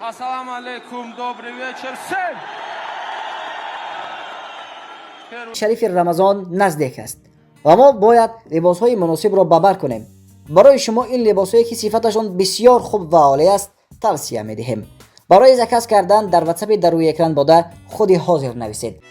Ассаламу алейкум, добрый вечер всем! Первый Шарифи Рамазон наздик аст ва мо бояд либосҳои муносибро ба бар кунем. Барои шумо ин либосҳое, ки сифаташон бисёр хуб ва олӣ аст, тавсия медиҳем. Барои заказ кардан дар ватсапи дар рӯи экран дода худи ҳозир нависед.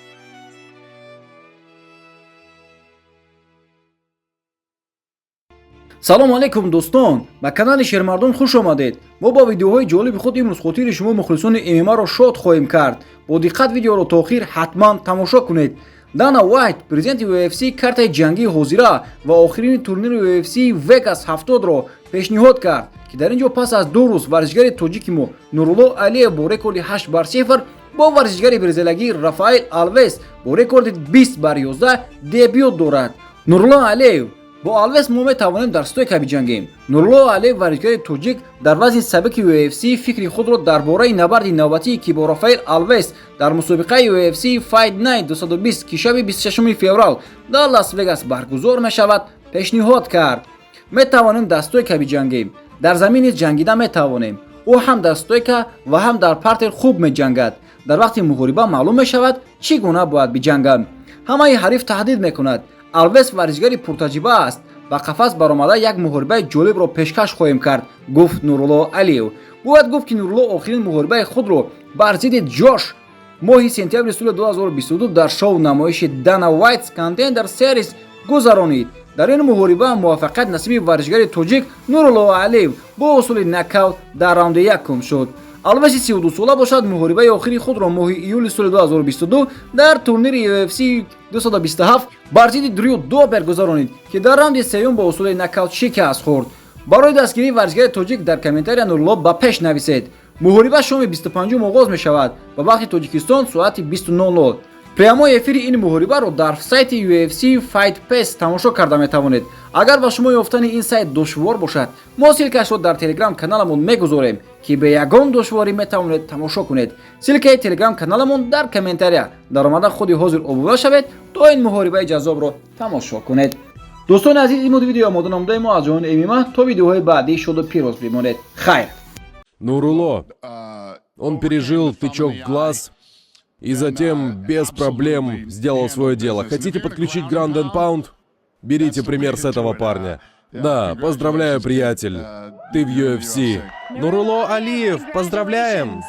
Салом алейкум, дӯстон! Ба канали Шермардон хуш омадед. Мо бо видеоҳои ҷолиби худ имрӯз хотири шумо, мухлисони ММА-ро шод хоҳем кард. Бо диққат видеоро то охир ҳатман тамошо кунед. Дана Уайт, президенти UFC, картаи ҷангии ҳозира ва охирини турнири UFC Vegas 70-ро пешниҳод кард, ки дар ин ҷо пас аз 2 рӯз варзишгари тоҷики мо Нурулло Алиев бо рекорди 8 бар 0 бо варзишгари бразилагӣ Рафаэл Алвес бо рекорди 20 бар 11 дебют дорад. Нурулло Алиев: «Бо Алвес мо метавонем дар стойка биҷангем». Нурулло Алиев, варзишгари тоҷик дар вазни сабуки UFC, фикри худро дар бораи набарди навбатие, ки бо Рафаэл Алвес дар мусобиқаи UFC Fight Night 220, ки шаби 26 феврал дар Лас Вегас баргузор мешавад, пешниҳод кард. «Метавонем дар стойка биҷангем, дар замин низ ҷангида метавонем. Ӯ ҳам дар стойка ва ҳам дар партер хуб меҷангад. Дар вақти муҳориба маълум мешавад, чӣ гуна бояд биҷангам. Ҳамаи ҳариф таҳдид мекунад. Алвес варзишгари пуртаҷриба аст. Ба қафас баромада, як муҳорибаи ҷолибро пешкаш хоҳем кард», гуфт Нурулло Алиев. Бояд гуфт, ки Нурулло охирин муҳорибаи худро бар зидди Ҷош моҳи сентябри соли 2022 дар шоу намоиши Dana White's Contender Series гузаронид. Дар ин муҳориба муваффақият насиби варзишгари тоҷик Нурулло Алиев бо усули нокаут дар раунди якум шуд. Алвеси 32сола бошад, муҳорибаи охири худро моҳи июли соли 2022 дар турнири UFC 227 бар зидди Дрю Добер гузаронид, ки дар раунди сеюм бо усули нокаут шикаст хӯрд. Барои дастгирии варзишгари тоҷик дар комментария «Нурулло ба пеш» нависед. Муҳориба шоми 25 оғоз мешавад, ба вақти Тоҷикистон соати 20:00. Прямой эфири ин муҳорибаро дар сайти UFC Fight Pass тамошо карда метавонед. Агар ба шумо ёфтани ин сайт душвор бошад, мо ссылка шро дар телеграм каналамон мегузорем, ки бе ягон душворӣ метавонед тамошо кунед. Ссылка и телеграм каналамон дар комментария. Даромада, худи ҳозир обуна шавед, то ин муҳорибаи ҷаззобро тамошо кунед. Дӯстони азиз, ин буд видеои омода намудаи мо аз ҷониби ММА. То видеоҳои баъдӣ шоду пирӯз бимонед. Хайр. Нурулло, он пережил тычок в глаз и затем без проблем сделал свое дело. Хотите подключить Ground and Pound? Берите пример с этого парня. Да, поздравляю, приятель. Ты в UFC. Нурулло Алиев, поздравляем!